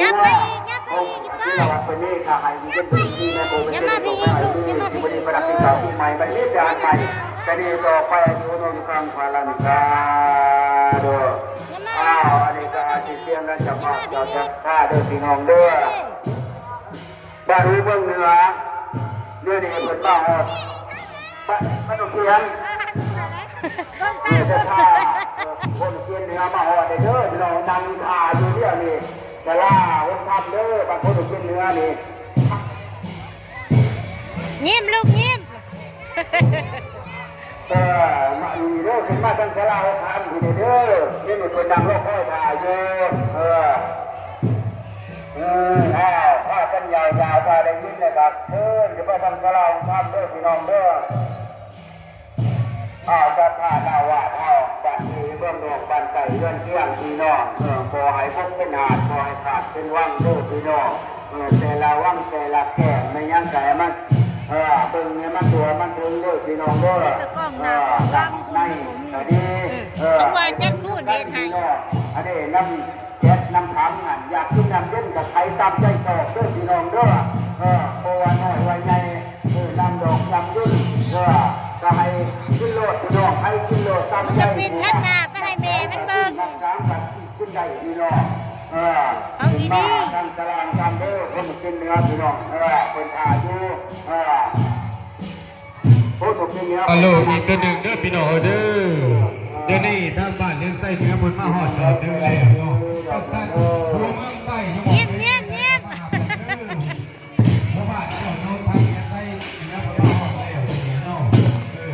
ຍັບໄປອີກ ຍັບໄປອີກ ອີ່ປ້າຍ ຢ່າມາພີ້ອີກລູກ ຢ່າມາພີ້ອີກ ຢ່າມາພີ້ອີກ ອ້າວ ອັນນີ້ກໍອາດຊິສຽງກັນຈຳພາບເຈົ້າຈຳພາເດີພີ່ນ້ອງເດີ. ບ້ານຮູເມືອງເໜືອ ດຽວນີ້ເພິ່ນມາຮອດ ບ້ານ ບ້ານໜອງຂຽນ ເອີ ເພິ່ນມາຮອດແລ້ວເດີ ພີ່ນ້ອງ ນັ່ງຖ້າຢູ່ດຽວນີ້ ສາລາຫົນທຳເດີ ບ້ານໂພນຂຽນເໜືອນີ້ ຍິ້ມລູກຍິ້ມ. ເອີ ມານີ້ເດີ ຂຶ້ນມາທາງສາລາຫົນທຳພີ້ເດີ ດຽວນີ້ເພິ່ນນັ່ງລໍຄອຍຖ້າຢູ່ ເອີ ເອີ ອ້າວ ພາກັນຍາວໆ ຖ້າໄດ້ຍິນແລ້ວກໍເຊີນຂຶ້ນໄປທາງສາລາຫົນທຳເດີ ພີ່ນ້ອງເດີ. ອ້າວ ສັດທານາວາດເຮົາ ບ້ານພີ້ເມືອງນອກ ບ້ານໃກ້ເຮືອນຄຽງ ພີ່ນ້ອງ ເອີ ຂໍໃຫ້ບົກເປັນຫາດ ຂໍໃຫ້ຂາດເປັນວັງເດີ ພີ່ນ້ອງ ເອີ ແຕ່ລະວັງແຕ່ລະແກ້ງ ແມ່ນຫຍັງກະໃຫ້ມັນ ເອີ ເບິ່ງໃຫ້ມັນທົ່ວມັນເຖິງເດີ ພີ່ນ້ອງເດີ ເອີ ທາງໃນກະດີ ເອີ ເອີ ເປັນຫຍັງກະດີ ເອີ ອັນນີ້ນຳ ແກັດນຳຖັງຫັ້ນ ຢາກກິນນ້ຳເຢັນກໍໄຂຕາມໃຈຊອກເດີພີ່ນ້ອງເດີ ເອີ ບໍ່ວ່ານ້ອຍວ່າໃຫຍ່ ເອີ ນ້ຳດອກນ້ຳເຢັນ ເອີ ກໍໃຫ້ກິນໂລດພີ່ນ້ອງ ໃຫ້ກິນໂລດຕາມໃຈ ມັນຈະປິ່ນທາງໜ້າໄປໃຫ້ແມ່ມັນເບິ່ງ ຮັກສາກັນກິນໄດ້ພີ່ນ້ອງ ເອີ ເອົາດີໆ ທາງຕະລາງຕາມເດີ ຄົນກິນເໜືອພີ່ນ້ອງ ເອີ ເພິ່ນຖ້າຢູ່ ເອີ ອາໂລ ອີກເທື່ອໜຶ່ງເດີພີ່ນ້ອງເອີຍເດີ ດຽວນີ້ທາງບ້ານເຮືອນໄຊເໜືອເພິ່ນມາຮອດຈອດເດີແລ້ວເນາະ